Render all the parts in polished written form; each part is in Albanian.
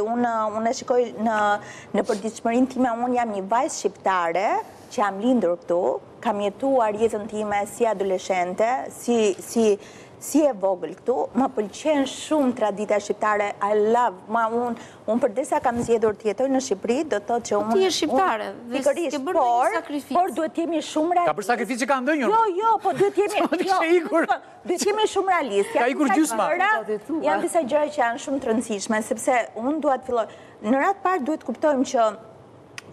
Unë unë e shikoj në në përditshmërinë time, unë jam një vajzë shqiptare që jam lindur këtu, kam jetuar jetën time si adoleshente, si si si e vogël këtu, më pëlqen shumë tradita shqiptare, I love, ma unë unë përderisa kam zgjedhur të jetoj në Shqipëri, do të thotë që po unë Ti je shqiptare dhe s'ke bërë ndonjë sakrificë. Por duhet të jemi shumë realistë. Ka bërë sakrificë që ka ndënjur. Jo, jo, po duhet të jemi jo, ikur. Duhet të jemi shumë realistë. Ka ikur gjysma. Janë disa gjëra që janë shumë të rëndësishme, sepse unë dua të filloj. Në radhë të parë duhet të kuptojmë që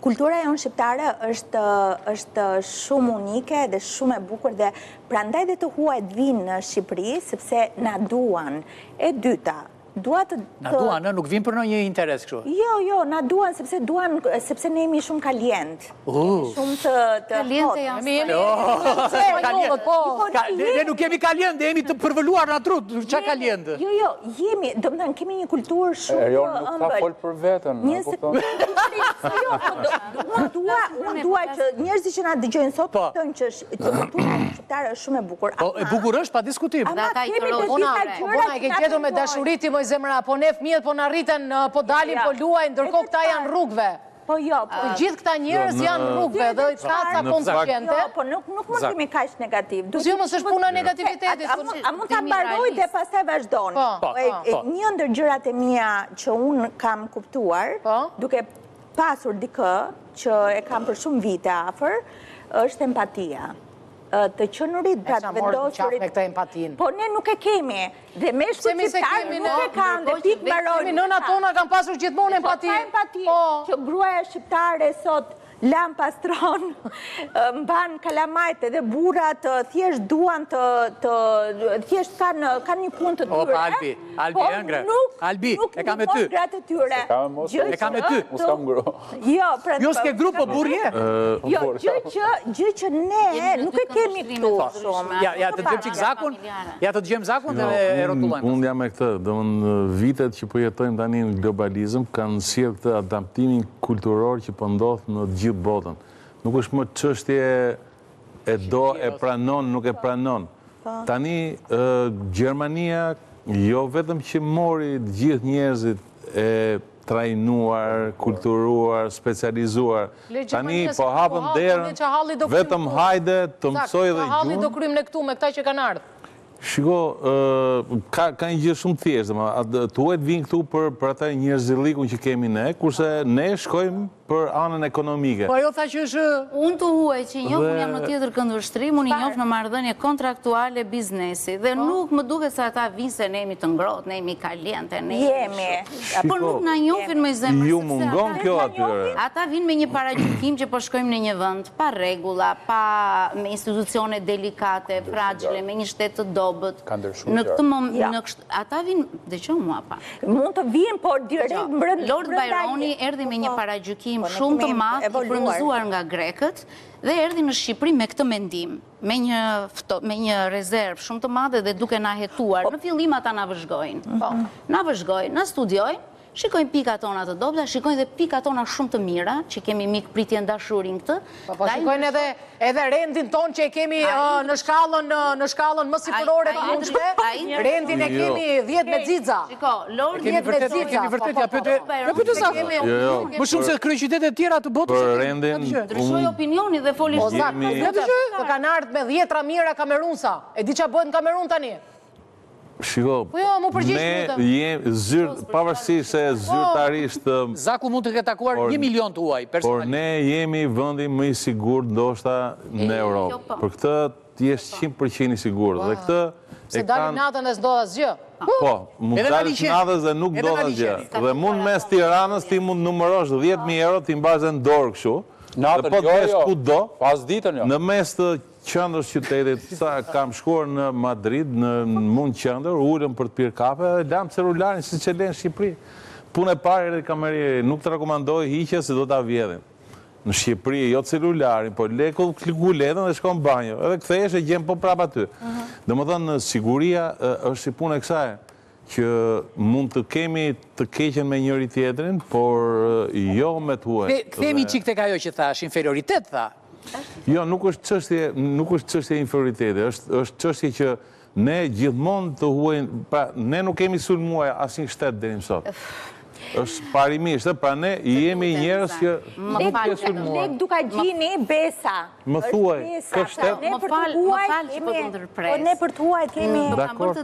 kultura jonë shqiptare është është shumë unike dhe shumë e bukur dhe prandaj dhe të huajt vijnë në Shqipëri sepse na duan. E dyta, Dua të... Na duan, ë, nuk vijnë për ndonjë interes kështu. Jo, jo, na duan sepse duan, sepse ne jemi shumë kalient. Jemi shumë të të Kaliente janë. Jemi jemi spanjollët, po. Ne nuk jemi kalient, ne jemi të përvëluar në tru, ça kalient. Jo, jo, jemi, domethënë kemi një kulturë shumë të ëmbël. Erion nuk ka fol për veten, e kupton? Jo, po, unë dua, unë dua që njerëzit që na dëgjojnë sot po. të thonë që kultura shqiptare është shumë e bukur. Po, e bukur është, pa diskutim. Ama kemi dhe disa gjëra po, Bona, e ke gjetur me dashuri ti moj zemra, po ne fëmijët po na rriten, po dalin, po luajnë, ndërkohë këta janë rrugëve. Po jo, po. Të gjithë këta njerëz janë rrugëve dhe ka ca kontingjente. Jo, po nuk nuk mund të jemi kaq negativ. Po jo, mos është puna e negativitetit. A mund ta mbaroj dhe pastaj vazhdoni. Po, po. Një ndër gjërat e mia që unë kam kuptuar, duke pasur dikë që e kam për shumë vite afër, është empatia. Të qenurit, pra të vendosurit... me këtë empatinë. Po ne nuk e kemi. Dhe meshkujt shqiptarë nuk e kanë dhe pikë mbaroi. Kemi nënat tona kanë pasur gjithmonë po, empati. Ka empati po. që gruaja shqiptare sot lan pastron, mban kalamajtë dhe burrat thjesht duan të, të thjesht kanë kanë një punë të tyre. Opa, Albi, Albi po e ëngra. Nuk, Albi, nuk e kam me ty. gratë e tyre. E kam me ty. Unë s'kam gru. Jo, pra Jo, s'ke gru, po burrë je. Jo, gjë që, gjë që ne nuk e kemi këtu shumë. Ja, ja, të dëgjojmë çik Zakun, ja të dëgjojmë Zakun dhe e rrotullojmë. Unë jam me këtë, domethënë vitet që po jetojmë tani në globalizëm kanë sjellë këtë adaptimin kulturor që po ndodh në të gjithë botën. Nuk është më çështje e do, e pranon, nuk e pranon. Po. Tani Gjermania jo vetëm që mori të gjithë njerëzit e trajnuar, kulturuar, specializuar. Tani po hapën derën, vetëm hajde të mësoj dhe gjuhën. Halli do kryjmë ne këtu me këta që kanë ardhë. Shiko, ka ka një gjë shumë të thjeshtë, domethënë, të huajt vijnë këtu për për atë njerëzillikun që kemi ne, kurse ne shkojmë për anën ekonomike. Po ajo tha që është Unë të huaj që i njoh, unë jam në tjetër këndvështrim, unë i njoh në marrëdhënie kontraktuale biznesi dhe po. nuk më duket se ata vijnë se ne jemi të ngrohtë, ne jemi kaliente, ne jemi kështu. Po nuk na njohin moj zemër Ju mungon kjo atyre. Ata vijnë me një paragjykim që po shkojmë në një vend pa rregulla, pa me institucione delikate, fragile, me një shtet të dobët. Në këtë moment, në kështu, ata vijnë, dëgjo mua pak. Mund të vijnë, por direkt brenda Lord Byroni erdhi me një po, paragjykim po, shumë të madh, i frymëzuar nga grekët dhe erdhi në Shqipëri me këtë mendim, me një me një rezervë shumë të madhe dhe duke na hetuar. Po. Në fillim ata na vëzhgojnë. Po. Na vëzhgojnë, na studiojnë, shikojnë pikat tona të dobëta, shikojnë dhe pikat tona shumë të mira, që kemi mikpritjen, dashurinë këtë. Po, po shikojnë edhe edhe rendin tonë që e kemi në shkallën në shkallën më sipërore të mundshme. Rendin e jo. kemi 10 me xixa. Shiko, Lord 10 me xixa. Kemi vërtet, ja pyete. Ja pyete sa. Jo, jo. Më shumë se kryeqytetet e tjera të botës. Për rendin, ndryshoi opinioni dhe foli po, Zak, po, të kanë ardhur me dhjetra mijëra kamerunsa. E di çfarë bëhet në Kamerun tani? Shiko, po jo, mu përgjigj ne jemi zyr, pavarësisht se po. zyrtarisht Zaku mund të ketë takuar 1 milion të huaj personalisht. Por ne jemi vendi më i sigurt ndoshta në Europë. Po. Për këtë ti je 100% i sigurt dhe këtë e kanë natën e s'ndodh asgjë. Po, mund të dalësh natës dhe nuk ndodh asgjë. Dhe mund mes Tiranës ti mund numërosh 10000 euro t'i mbash në dorë kështu. Natën, po jo, jo. Kudo, pasditën jo. Në mes të Qendrës qytetit, sa kam shkuar në Madrid, në mu në qendër, u ulëm për të pirë kafe dhe lamë celularin siç e lënë në Shqipëri. Punë e parë erdhi kamerieri, nuk të rekomandoj hiqe se do ta vjedhin. Në Shqipëri jo celularin, po le kuletën dhe shkon në banjo. Edhe kthehesh e gjen po prapë aty. Domethënë siguria është si puna e kësaj që mund të kemi të keqen me njëri tjetrin, por jo me të huajt. Kthehemi çik tek ajo që thashë, inferioritet tha. Jo, nuk është çështje, nuk është çështje inferioriteti, është është çështje që ne gjithmonë të huajin, pra ne nuk kemi sulmuar asnjë shtet deri më sot. Është parimisht, ë, pra ne jemi njerëz që nuk je sulmuar. Lek Dukagjini, Besa. Më thuaj, kë shtet? Më fal, më fal që po të ndërpres. Po ne për të huajt jemi... Dakord.